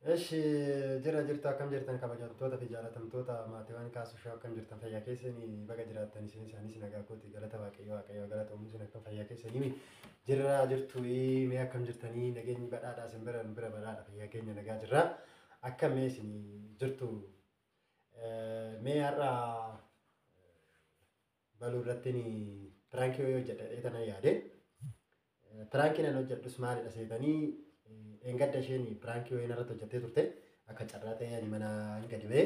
Eshi jira jirtu akkam jirtan kabajamtoota fi jaalatamtoota maatiiwwan kaasuu shoo akkam jirtan fayyaa keessanii baga jiraattan isin isaanis nagaa kooti galata waaqayyo waaqayyo galata uumuu isin akkam fayyaa keessanii jirra jirtu mee akkam jirtanii nageenyi badhaadhaa isin bira nu bira badhaadha fayyaa keenya nagaa jirra akkam mee isin jirtu mee har'a baluu irratti piraankii wayii hojjedha jedhee tanan yaade piraankiin an hojjedhus maalidha seetanii dheengadda isheen piraankii wayii narratti hojjettee turte akka carraa ta'ee ani mana hin gadi ba'ee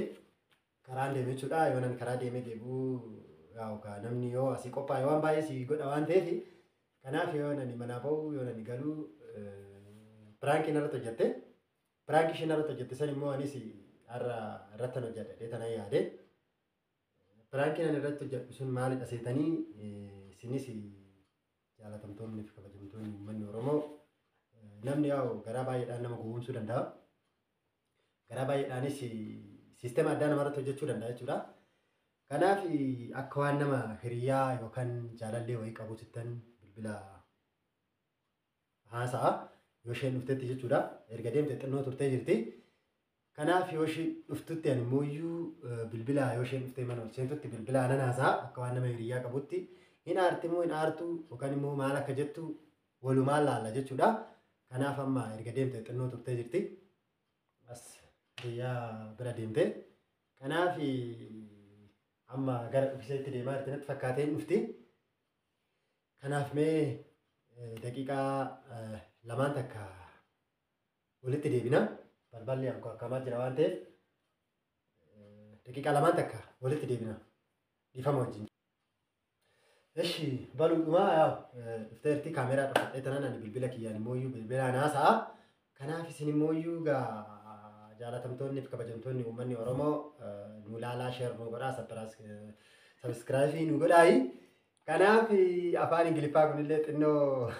karaan deeme jechuudha. Yoo nan karaa deemee deebi'u yaa'u kaa namni yoo asii qophaa'e waan baay'ee si godha waan ta'eef kanaaf yoo nani manaa ba'u yoo nani galu piraankii narratti hojjette. Piraankii isheen narratti hojjette san immoo anis har'a irratti hojjedha jedhee tanan yaade. Piraankiin ani irratti hojjedhu sun maalidha seetanii isinis jaalatamtoonni fi kabajamtoonni uummanni Oromoo namni yaa'u garaa baay'eedhaan nama gowwoomsuu danda'a. Garaa baay'eedhaanis siistema addaa namarratti hojjechuu danda'a jechuudha. Kanaaf akka waan nama hiriyaa yookaan jaalallee wayii qabuutittan bilbila haasa'a yoo isheen dhuftetti jechuudha. Erga deemte xinnoo turtee jirti. Kanaaf yoo isheen dhuftutti ani immoo bilbila yoo isheen dhuftee mana ol seentutti bilbila nan haasa'a akka waan nama hiriyaa qabutti. Hin aarti moo hin aartu yookaan immoo maal akka jettu walumaan laalla jechuudha. Kanaaf amma erga deemte xinnoo turtee jirti. As hiriyaa bira deemte. Kanaaf amma gara dhufiseetti deemaa jirti natti fakkaatee hin dhufti. Kanaaf mee daqiiqaa lamaan takka walitti deebina. Balballi anko akkamaa jira waan ta'eef daqiiqaa lamaan takka walitti deebina. Dhiifama wajjin. Eshi baluudhumaa yaa dhufteerti kaameraa dhufadhee tanan ani bilbila kiyyaan immoo bilbilaan haasa'a. Kanaaf isin immoo gaa jaalatamtoonni fi kabajamtoonni uummanni Oromoo nu ilaalaa share nu godhaa subscribe nu godhaayi. Kanaaf afaan Ingiliffaa kunillee xinnoo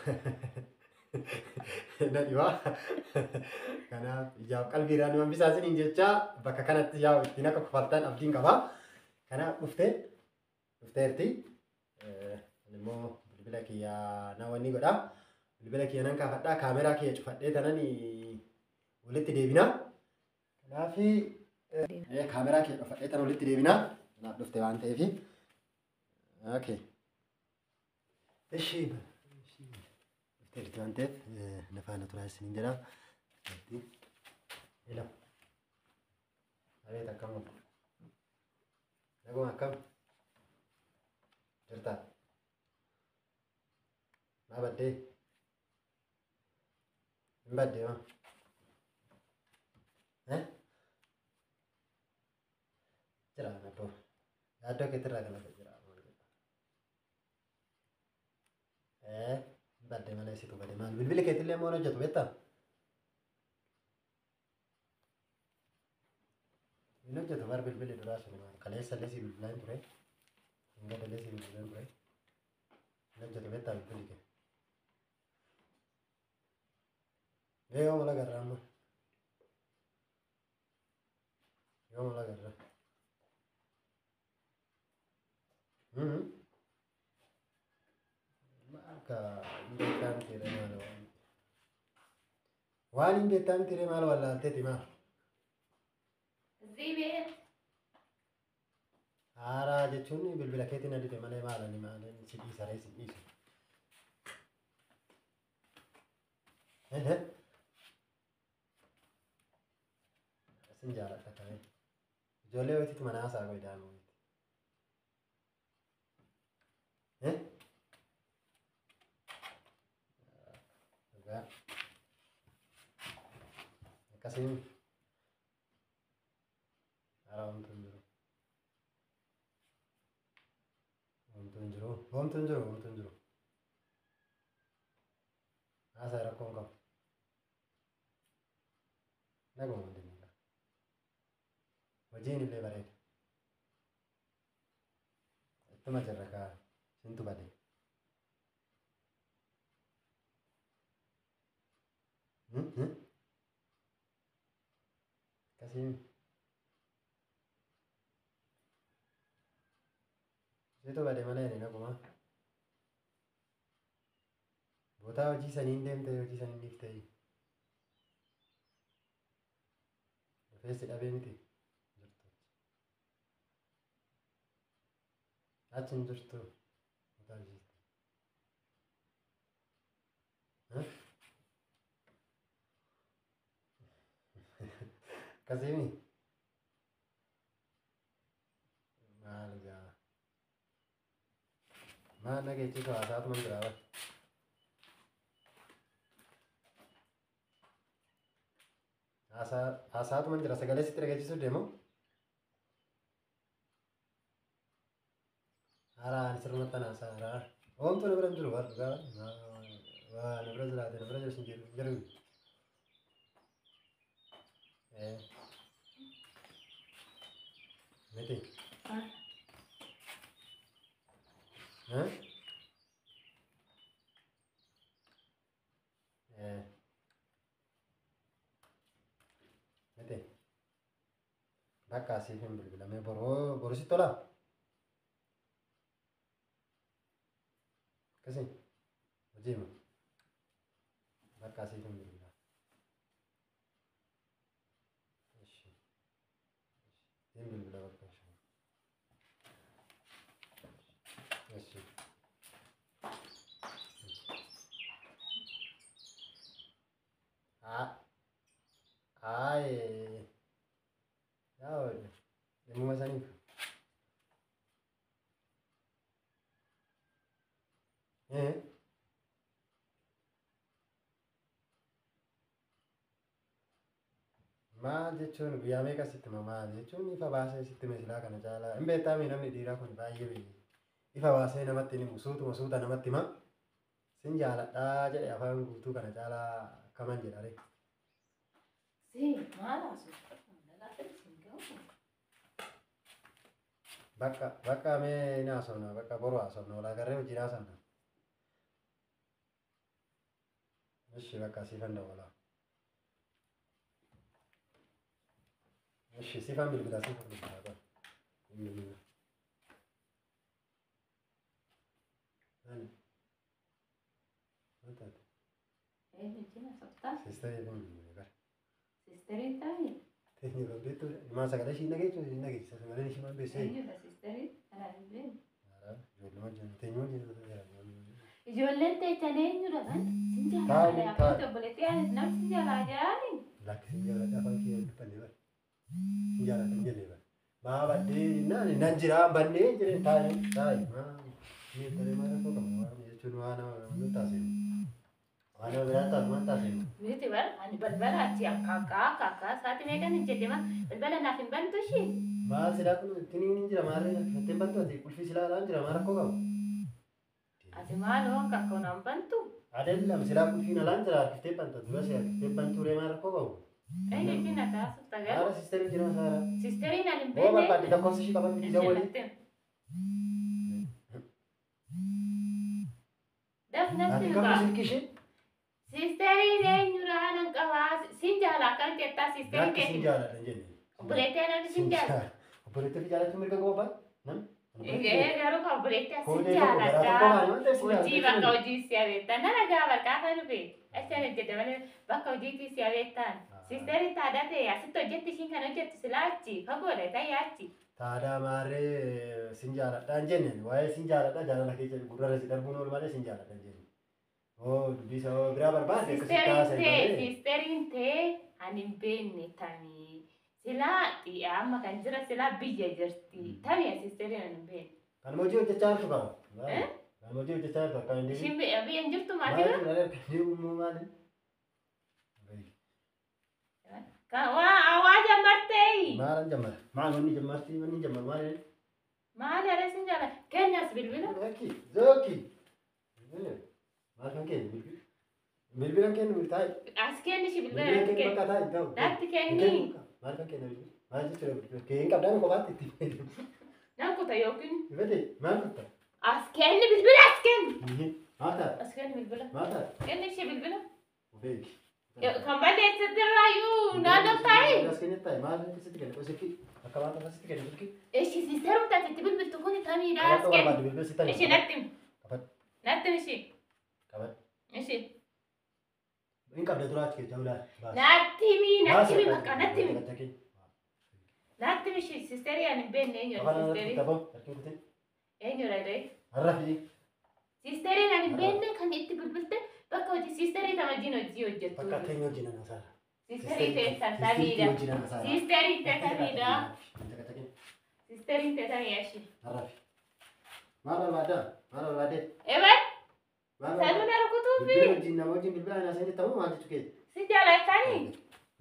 na dhiba. Kanaaf ijaaf qalbiirraa nu hambisaa isiniin jecha bakka kanatti yaa'u ittiin akka kufaltan abdiin qaba. Kanaaf dhufteerti. Ani immoo bilbila kiyyaa na wanni godha. Bilbila kiyya nan kaafadhaa kaameraa kiyya cufadhee tanan walitti deebina. Kanaaf kaameraa kiyya cufadhee tanan walitti deebina. Kanaaf dhufte waan ta'eef. Okay. Ishi dhufteerti waan ta'eef na faana turaa isiniin jedha. Hello. Abeet akkam ooltu? Naguma akkam? Jirtaa? Maa baddee? Hin baddee maa? Eh? Jira abboo. Yaaddoo keetirraa kan hafe jira. Eh, hin baddee malee situ bade maal? Bilbilli keetillee immoo hin hojjetu beektaa? Hin hojjetu bar bilbilli duraa sun maal? Kaleessa illee si bilbilaa hin ture. Hin gadallee si bilbilaa hin ture. Hin hojjetu beektaa bilbilli kee? Mee yoom wal agarra amma? Yoom wal agarra? Maal ka hin beektaa miti ree maal waan? Waan hin beektaa miti ree maal wallaalteeti maal? እዚህ ቤት Haaraa jechuun bilbila keetiin na dide malee maal ani maal si dhiisa ree si dhiisu. Sin jaaladha kamee. Ijoollee wayiititu mana haasaa qoy daa'ima wayiiti. Dhugaa. Akkasiin haaraa homtuu hin jiru. Homtuu hin jiru. Homtuu hin jiru. Homtuu hin jiru. Haasaa rakkoo hin qabu. Naguma hundi ni Hojiin illee bareeda. Ittuma jirra kaa sintu bade. Akkasiin situ bade malee ani naguma. Bootaa hojii saniin deemte hojii saniin dhiiftee. Dhufee si dhabee miti. Jirtu. Achi hin jirtu. Mataa isheetti. Akkasii maal gaa? Maal nageechisu haasaatuma jira bara. Haasaatuma jira sagalee sitti dhageessisuu deemu. Haaraa ani sirrumatti ana haasaa haaraa. Oomtuu na bira hin jiru bara dhugaa waa na bira jiraate na bira jiru hin jiru jiru. Miti. Miti. Bakka asiif hin bilbilamee boroo boru sitti tolaa? Akkasii hojii hima. Bakka asiif hin bilbilaa. Ishi. Hin bilbila bakka ishee. Ishi. Aaye. Yaa dhimmuma saniif. Maal jechuun guyyaa meeqa sitti hima maal jechuun ifa baasee sitti hime silaa kana caalaa. Hin beektaa mii namni dhiiraa kun baay'ee beeku. Ifa baasee namatti hin himu suutuma suuta namatti hima. Sin jaaladhaa jedhe afaan guutuu kana caalaa akkaman jedha ree. Si maal haasofta? Nagaatti sin gahu. Bakka bakka mee hin haasofna bakka boru haasofna wal agarree wajjin haasofna. Ishi bakka siifan dawwalaa. Ishi siifan bilbila siifan bilbila qoy. Hin bilbila. Maali? Maal taate? Eenyu wajjin haasoftaa? Siistarii fi bilbila bara. Siisterii taa'e? Teenye kan beektu maa sagalee ishii dhageessu ishii dhageessisa sagaleen ishii maal beeksisa? Eenyudha siisterii? Anaan hin beekne. Ijoollee wajjin teenye wajjin Ijoolleen teechan eenyudha kan? Sin Taa'u, jaalladha. taa'u. Akkamitti obboleettii aanis namni sin jaalaa jiraani? Lakki sin jaaladha afaan kiyya dubbanne bara. Sin jaaladha hin jenne bara. Maa baddee naan nan jira bannee jedhee taa'i taa'i maa miidhalee maa rakkoo qaba waan jechuun waan nama nu taasisu. Waan nama biraa taasisu maal taasisu? Miti bara ani balbala achi akka akka akka akka saati meeqan hin jedhe ma balbala naaf hin bantu ishii. Maal silaa kun tiniin hin jira maal fatteen bantu ati qulfii silaa alaan jira maa rakkoo qaba? Ati maaloo akka akka naan bantu? Adeellam silaa qulfiin alaan jira harkiftee banta dura si harkiftee bantuu ree maa rakkoo qabu? Eenyu wajjin ati haasofta garuu? Haala siisterii jira saara. Siisteriin ani hin Hoo beekne. barbaadde lakkoofsa ishii qabadhu Ishee dawwalii. natti himi. Daf natti Ati himi qabdu kaa. silkii ishee? Siisteriin eenyudha anan qabaa? Sin jaala akkam jettaa siisterii Lakki sin keeti. jaaladha hin jenne. Obboleettii anaan sin jaala. Obboleettii fi jaalachuun mirga qaba abbaan? Nam? Ee garuu kan obboleettii sin Koodee tokko garaa tokko jaaladha. maali waan ta'eef sin Hojii bakka jaalladha. hojii si abeettan. Nana gaa bakka afaan dhufe. Achaan hojjeta malee bakka hojiitii si abeettan. Siisterii taadaa ta'e asitti hojjetti ishiin kan hojjettu silaa achi fagoodha ta'ee achi. Taadaa maarree sin jaaladha hin jenne. Waa'ee sin jaaladha jaalala keessa gurrarra si darbuun oolu malee sin jaaladha hin jenne. Hoo dubbii isa hoo biraa barbaadde akkasitti Siisteriin haasa'e ta'e malee. siisteriin ta'e ani hin beekne tamii. Silaa xi'a amma kan jira silaa biyya jirti. Tamii siisteriin ani hin beekne. Kanuma hojii hojjechaa jirtu qaba. Eh? Kanuma hojii hojjechaa jirtu akka hin deebiin. Ishiin biyya biyya hin jirtu Maal maatii bira? jechuudha akka hin deebiin maali? Waa waa jammartee. Maalan jammara? Maal wanni jammarti wanni jammar maali? Maali aree sin jaala? Kennas bilbila. Zokki zokki. Maal kan kennu bilbila? Bilbila kennu taa'i. As kenni ishii bilbila Bilbila natti kennu kenni. bakka taa'i ta'u. Natti kenni. Maal kan kennu bilbila? Maal jechuudha bilbila? Kee hin qabdaan kophaatti itti fayyadamu. Nan kuta yookiin Fedhe maal kutta? as kenni bilbila as kenni. Maal ta'a? As kenni bilbila. Maal ta'a? Kenni ishii bilbila. Of eegi. Kan balleessite irraayyuu naannoo taa'i. As kennu taa'i maal sitti kennu? Silkii akka waan tokko sitti kennu silkii. Ishii siisterum taate itti bilbiltu kuni tamiidha as Qabadhu kenni. barbaadde bilbila sitti Ishii natti himi. Qabadhu Natti himi ishii. qabadhu. Ishii. Hin qabda duraa achi keessa ulaa. Natti himi natti himi bakka natti himi. Naatti mishi siisterii ani hin beekne eenyudha Afaan irratti siisterii? kutaboo harkiin kutin. Eenyudha ree? Har'a fi Siisteriin ani hin beekne kan itti bilbilte bakka hojii siisterii tama wajjin hojii hojjettu. Bakka teenya wajjin ana saara. Siisterii teessan tamiidha. Wajjin ana saara. Siisterii teessaniidha. Siisterii teessanii ashi. Har'a fi. Maal barbaaddaa? Maal barbaadde? Eban Maal sanuu barbaadde? na rukutuufi. Bilbila wajjin nama wajjin bilbila ana seenye ta'uu maal jechuu keeti? Si jaalattanii?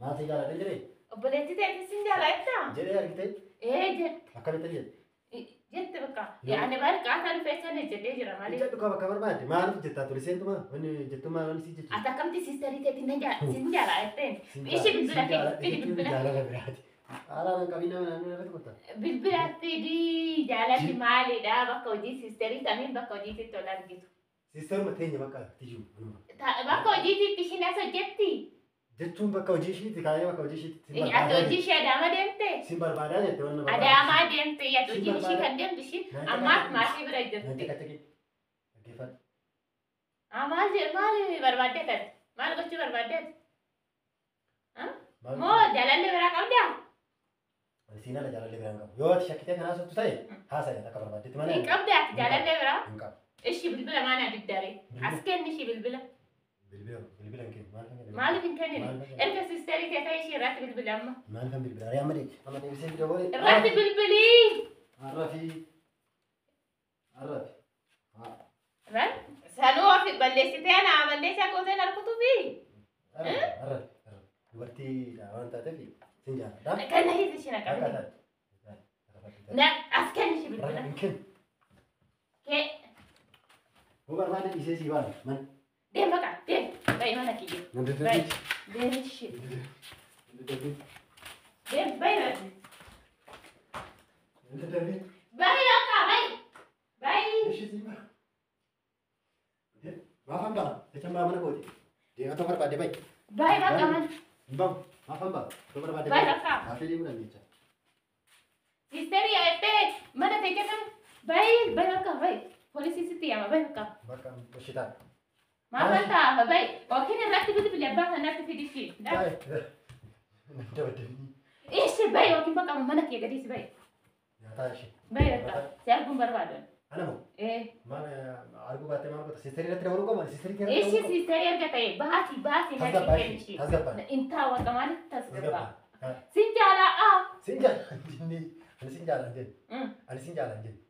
Maal si jaaladha jedhee? Obboleettii teetii si jaalattaa? Jedhee argitee? Ee jette. Akkamitti jedhe? Jette bakka. Ani bari qaataa dhufee sana jedhee jira malee. Jedhu qaba bakka barbaadde maaliif jettaa ture seentumaa wanni jettumaa wanni si jechuudha. Ati akkamitti siisterii teetii na sin jaalatteen? Ishi bilbila fidi fidi bilbila. Jaalala biraati. Haalaan hin qabiin nama naannoo irratti qotta. Bilbila fidii jaalalli maalidha bakka hojii siisterii tamiin bakka hojiitti ol argitu. Siisteruma teenya bakka tiyyuu. Bakka hojiitti ishiin as hojjetti. Jechuun bakka hojii ishiitti kaayee bakka hojii ishiitti sin Ati hojii ishee Adaamaa deemte? Sin barbaadaa jette wanna barbaadu. Adaamaa deemte ati hojiin ishii kan deemtu ishii ammaaf maatii bira Nan jirti. caqacaqi. Dhaggeeffadhu. Maal maal barbaaddeet ati? Maal gochuu barbaaddeet? Maal Moo jaalalli biraa qabdaa? Siin ala jaalallee biraa hin qabu. Yoo ati shakkitee kanaa sottu ta'e haasa'e akka barbaaddetti malee. Hin qabdaa ati jaalallee biraa? Hin qabu. Ishi bilbila maana diddaree? As kenni ishii bilbila. Bilbila bilbila hin kennu. Maal kan kennu? Maaliif hin kennine? Maal kan Erga siisterii kee ta'e ishii irratti bilbila amma. Maal kan bilbila? Ari'aa malee. Amma deebisee fida boole. Irratti bilbilii! Har'a fi har'a fi. Ran sanuu ofi balleessitee ana balleessaa gooteen harkutuufi. Har'a har'a dubartiidha waan taateef sin jaalladha. Kenna hiisi ishii na Akka qabdi. taate. Na as kenni ishii bilbila. Hin kennu. Kee Yoo barbaade dhiisee sii baana. Man. deem baqa deem ba'i mana kiyya. Nan Ba'i dadhabbii. deem ishii Nan dadhabbii. deem ba'i ba'i. Nan dadhabbii. Ba'i bakka ba'i ba'i. Ishii sii baana. Maafan ba'a? Jechaan ba'a mana kooti. Deematoo barbaade ba'i. Ba'i bakka mana. Hin ba'u. Maafan ba'a? Yoo barbaade Ba'i bakka. Haafee deemuu dandeecha. Siisterii jettee mana ta'e keessan ba'i ba'i bakka ba'i. Poolisii sitti yaama ba'i bakka. Bakka ishitaa. Maafan ta'a ba'i. Yookiin irratti bilbili abbaa kanatti fidi ishii. Ba'i. Nan dadhabbii. Ishii ba'i yookiin bakka mana kee gadiisi ba'i. Nyaataa ishee. Ba'i bakka. Si arguun barbaadan. Ana moo? Ee. Maal arguu baattee maal goota? Siisterii irratti dabaluu qaba? Siisterii kee irratti Ishii dabaluu qaba? siisterii erga ta'e baasii baasii na Tasgabbaa kenni ishee. ishii. Tasgabbaa. Intaa waqa maalitti tasgabbaa? Tasgabbaa. Sin jaalaa. Sin jaalladha jennee. Ani sin jaalladha jenne. Ani sin jaalladha jenne.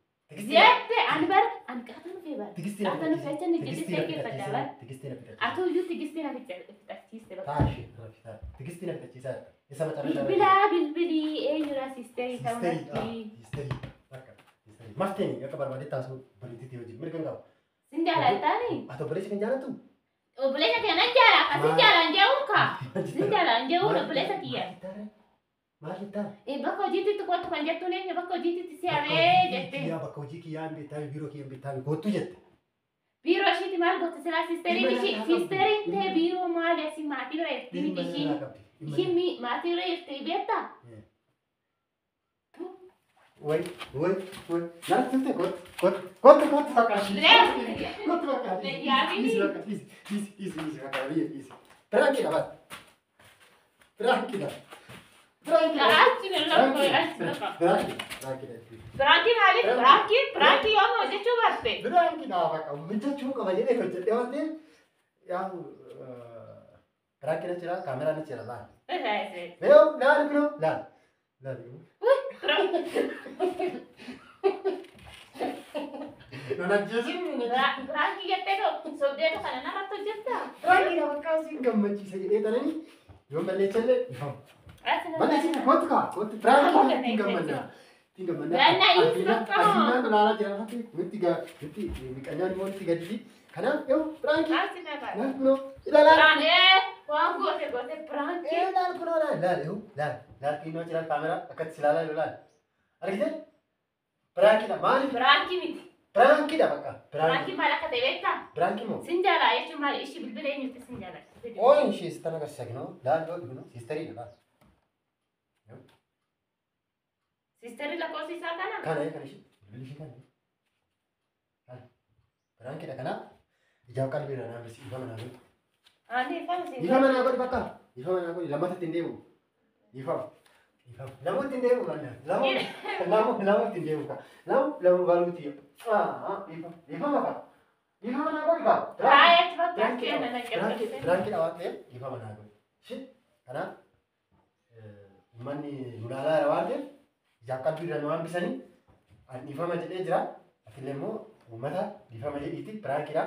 Jette ani bara ani qaata nufee bara. Tigistii na Qaata nufee jecha Tigistii jedhee na keeffadha bara. Tigistii na fixachiisa. Atuu iyyuu tigistii na fixachiiste bakka. Taa ishee rafi taa. Tigistii na fixachiisaa. Isa macarrashaa. Bilbilaa bilbilii eenyudha siisterii ta'uu Siisterii. natti. Siisterii. Bakka. Siisterii. Mafteeni akka barbaade taasisuu obboleettiitii wajjin mirga hin qabu. Sin jaalattaani? Ati obboleessi kan jaalattu? Obboleessa kiyya nan jaala ka sin jaalaan jehuun ka. Sin jaalaan jehuun obboleessa kiyya. Maal jettaa? Bakka hojiitti kottu kan jettuun eenyu bakka hojiitti si hawee jette. Kiyyaa bakka hojii kiyyaa hin beektaa biiroo kiyya hin beektaa kottu jette. Biiroo ishiitti maal goote silaa siisteriin ishii siisteriin ta'e biiroo maali asii maatii bira jirti miti ishiin. Ishiin maatii bira jirti beektaa? Way way way naan tulte kottu kottu kottu kottu bakka ishii. Kottu bakka ishii. Dhiisi bakka dhiisi dhiisi dhiisi dhiisi bakka biyya dhiisi. Piraankiidha baas. Piraankiidha. Piraankiidha. Achi lafa achi lafa. Piraankiidha. Piraankiidha. Piraankii maaliif? Piraankii piraankii yooma hojjechuu barte? Piraankiidha bakka mijachuu qaba jedhee hojjedhee waan ta'eef yaa piraankiin jira kaameraan jira laal. Yoo laal kunoo laal. Laal. Non ajjeesin. Piraankii jettee sobdeetu kana narratti hojjettaa? Piraankiidha bakka siin gammachiisa jedhee tananii yoo balleessallee ifamu. Balleessin kottu kaa kottu piraankiidha ittiin gammanna. Ittiin gammanna. Addunyaa ilaalaa jira nutti nutti miqanyaan immoo nutti gaddisi. Kanaaf yoo piraankiin laal kunoo ilaalaa. Waan goote goote piraankii. Laal kunoo laal laal yoo laal laal kiinoo jira kaameraa akkatti ilaalaa yoo laal. Argitee? Piraankiidha maaliif? Piraankii miti. Piraankiidha bakka. Piraankii maal akka ta'e beektaa? Piraankii moo? Sin jaalaa jechuun maali? Ishii bilbila eenyutti sin jaalaa? Ooyin ishee sitan agarsiisa kinoo laal yoo kunoo siisteriidha laal. Siisterii lakkoofsi isaa kana? Kana kana ishee bilbilli ishee kana. Piraankiidha kanaaf ijaaf qalbii irraa naaf ifa manaa godhi. Ani ifama siin Ifa manaa godhi bakka. Ifa manaa godhi lammata ittiin deemu. Ifa. Lamuutti hin deemu kan lamu lamuutti hin deemu kan lamu lamu baluutti dhiifama kan dhiifama naa godhi kan. Taa'ee achi bakka kenna na qirqirse. Piraankiidha waan ta'eef dhiifama naa godhi. Kanaaf uummanni nu ilaalaa jira waan ta'eef ijaaf qalbii irra nu hambisanii ani dhiifama jedhee jira. Atillee immoo uummata dhiifama jedhiiti piraankiidha.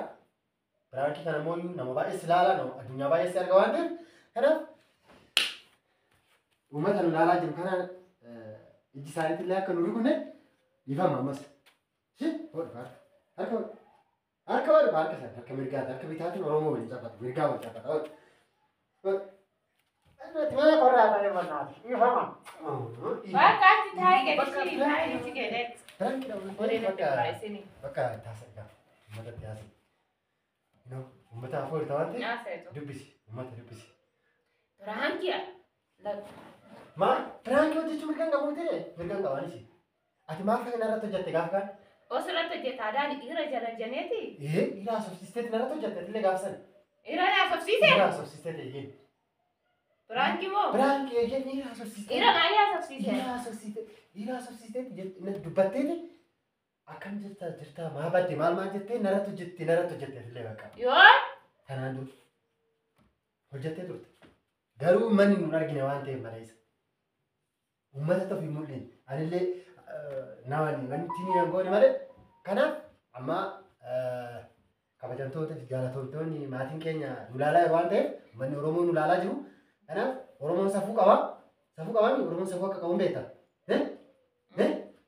Piraankii kana immoo nama baay'ee si ilaala addunyaa baay'ee si arga waan ta'eef kanaaf uummata nu ilaalaa jiru kana iji isaaniitti illee akka nu rukunne dhiifama ammas. Hodhu harka hodhu harka hodhu harka isaanii harka mirgaati harka bitaatiin Oromoo waliin caphata mirgaa waliin caphata hodhu. Mana qorraa ta'e bannaati dhiifama. Bakka achi taa'ee gadi ishii taa'ee achi gadheetti. Piraankiidha waan Horii ta'eef natti bakka baay'isini. bakka taasisaa uummatatti haasa'e. Uummata afur waan ta'eef Naaseetu. dubbisi uummata dubbisi. Piraankiidha. Maal piraankii hojjechuu mirga hin qabu ta'e mirga hin qabu anis. Ati maaf kana irratti hojjette gaafa kan? Osoo irratti hojjeta adaan dhiira jala janeeti. Ee dhiira haasofsiisteeti narratti hojjette atillee gaafa sana. Dhiira haasofsiise. Dhiira haasofsiisteeti eeyyeen. Piraankii moo? Piraankii eeyyeen dhiira haasofsiisteeti. Dhiira maalii haasofsiise? Dhiira haasofsiiste dhiira haasofsiisteeti dubbatteeti akkam jirta jirta maa badde maal maal jettee narratti hojjette narratti hojjette atillee bakka. Yoo Kanaan dura hojjettee turte. Garuu uummanni nun argine waan ta'eef maleessa. Uummata ta'uuf hin mul'ine. Anillee nama wanti ni goone malee. Kanaaf amma kabajamtoota fi jaalatamtoonni maatiin keenya nu ilaalaa jiru waan ta'eef uummanni Oromoo nu ilaalaa jiru. Kanaaf Oromoon safuu qaba. Safuu qabami Oromoon safuu akka qabu hin beekta.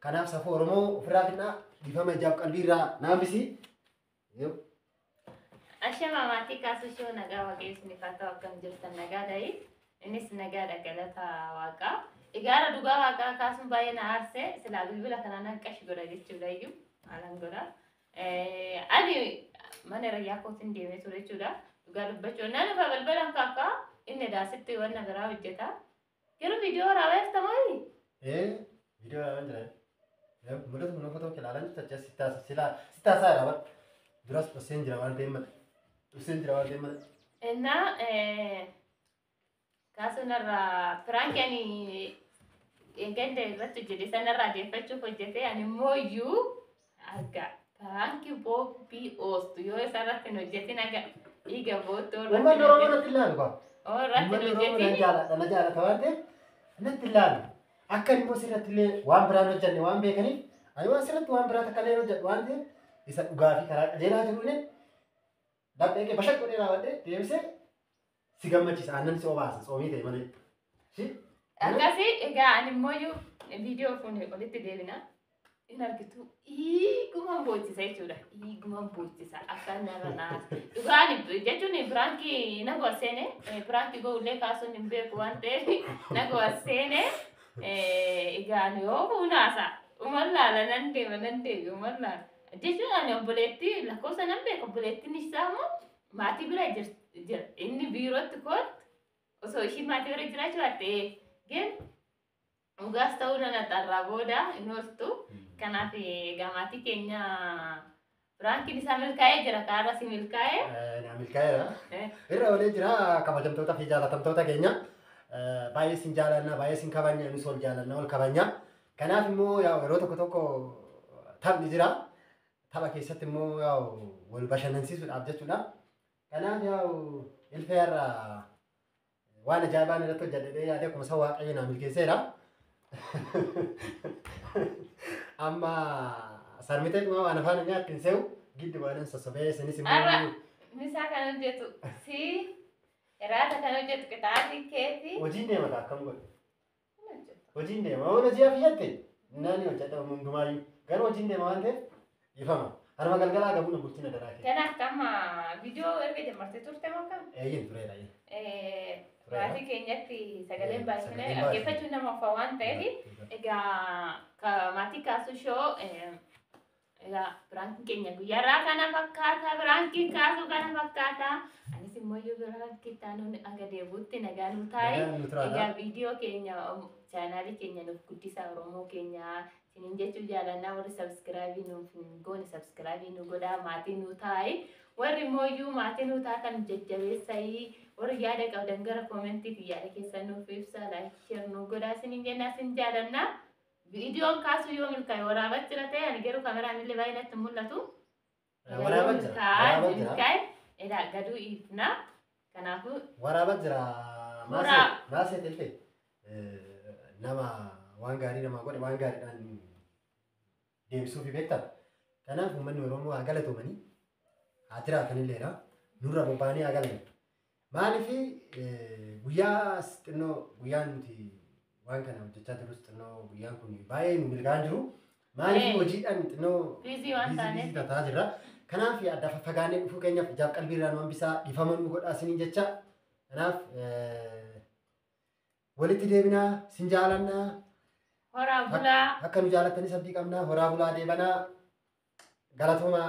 Kanaaf safuu Oromoo ofirraa fidnaa dhiifama ijaaf qalbii irraa naambisi. Ashama maatii kaasuu shoo nagaa waaqessi haa ta'u akkam jirtan nagaa ta'e innis nagaadha galata waaqaa. Egaara dhugaa waaqaa kaasuun baay'ee na aarse silaa bilbila kanaan hanqashi godha jechuudha iyyuu haalaan godha. Ani mana rayyaa kootiin deemee ture jechuudha. Dhugaa dubbachuu naan dhufa balbalaan kaakkaa inni daasitti wanna biraa hojjeta. Yeroo viidiyoo waraabaa jirta mooyi? Ee viidiyoo waraabaa jira. Mul'atu kun footoo ilaalan jirta si taasaa jira bara. Duras dhosseen jira waan ta'eef malee. Dhosseen jira waan ta'eef malee. Innaa kaasuun irraa piraankii ani ganda irratti hojjete sanarraa deeffachuuf hojjete ani immoo iyyuu arga piraankii boobbii oostu yoo isarratti hin hojjetin aga dhiiga boottoo Uummanni Oromoo natti ilaalu qaba. irratti hin Uummanni Oromoo na hojjetin. jaalladha na jaallata waan ta'eef natti ilaalu. Akka immoo sirratti illee waan biraan hojjenne waan beekaniif ani waan sirratti waan biraa takka illee hojjedhu waan ta'eef isa dhugaa fi karaa qajeelaa jiru illee laphee kee bashaq godhee raawwadhee deebisee si gammachiisa aannan si obaasa tsoomii ta'e malee. Akkasii egaa ani immoo iyyuu viidiyoo kun olitti deebina. In argitu dhiigumaan boochisa jechuudha. Dhiigumaan boochisa akka nama naas. Dhugaan jechuun piraankii na gorseene piraankii goullee kaasuun hin beeku waan ta'eef na gorseene egaa ani yoo fuunaasa uman laala nan deema nan deebi uman laala. Jechuun ani obboleettii lakkoofsa nan beeka obboleettiin isaa immoo maatii bira jira. Inni biirootti kootu osoo ishiin maatii bira jiraachuu baatte ግን dhugaas ta'uu nan axarraa booda hin ooltu. Kanaaf egaa maatii keenya piraankiin isaa milkaa'ee jira kaarra si milkaa'ee. Na milkaa'eera. Irra oolee jira kabajamtoota fi jaalatamtoota keenya. Baay'ee sin jaalanna baay'ee sin kabajna nus ol jaalanna ol kabajna. Kanaaf immoo yeroo tokko tokko taphni jira. Tapha keessatti immoo wal bashannansiisuudhaaf jechuudha. Kanaaf ilfee irraa waan ajaa'ibaan irratti hojjedhee yaadee akkuma isa waaqayyo naa milkeesseera. Amma sarmitee dhuma waan afaan nyaatti hin se'u giddu waan sossobee isinis Arra immoo misaa kan hojjetu si raata kan hojjetu qixaatii keeti. Hojiin deema ta'a akkam godhu. Hojiin deema waan hojii afiyyatte nani hojjedha hundumaayyuu garuu hojiin deema waan ta'eef dhiifama. Harma galgalaa gabuun bulchina daraa kee. Kanaaf amma viidiyoo erga jammartee turte moo kam? Eeyyin tureera. Maatii keenyatti sagaleen baay'inaan dhaggeeffachuun nama ofa waan ta'eef egaa maatii kaasuu shoo egaa piraankiin keenya guyyaarraa kana fakkaata piraankiin kaasuu kana fakkaata anis immoo iyyuu piraankii taanuun aga deebuutti nagaa nu taa'e egaa viidiyoo keenya chaanaalii keenya nuuf guddisaa Oromoo keenya isiniin jechuu jaalannaa warri sabsiraabii nuuf hin goone sabsiraabii nu godhaa maatii nu taa'e warri immoo iyyuu maatii nu taatan jajjabeessayii warri yaada qabdan gara koomentii fi yaada keessan nuuf ibsaa laayik sheer nu Godhaa isiniin jenna, isin jaalannaa. Viidiyoon kaasuu yoo milkaa'e waraabaa jira ta'e, ani garuu kaameraan illee baay'ee natti hin mul'atu. Waraabaa jira. Waraabaa jira. Milkaa'e edaa gaduu dhiifna. Kanaafuu Waraabaa jira. Horaa. Maasee telfe nama waan gaarii namaa godhe waan gaariidhaan deebisuufi beektaa. Kanaaf uummanni Oromoo haa galatoomanii, haa jiraatanilleedha. Nurra bobba'anii haa galan. Maaliif guyyaa xinnoo guyyaan nuti waan kana hojjechaa jirrus xinnoo guyyaan kun baay'ee nu milkaa'aa jiru. Maaliif hojiidhaan xinnoo busy waan busy taaneef busy tataa jirra. Kanaaf adda faffagaannee dhufuu keenyaaf ijaaf qalbii irraa nu hambisaa, dhiifama nu godhaa isiniin jecha. Kanaaf walitti deebinaa, sin jaalannaa. Horaa bulaa. Akka nu jaalattanis abdii qabnaa. Horaa bulaa, deebanaa, galatoomaa.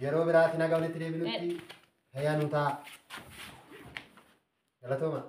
Yeroo biraatti nagaa walitti deebinutti fayyaa nu ta'a. Galatooma.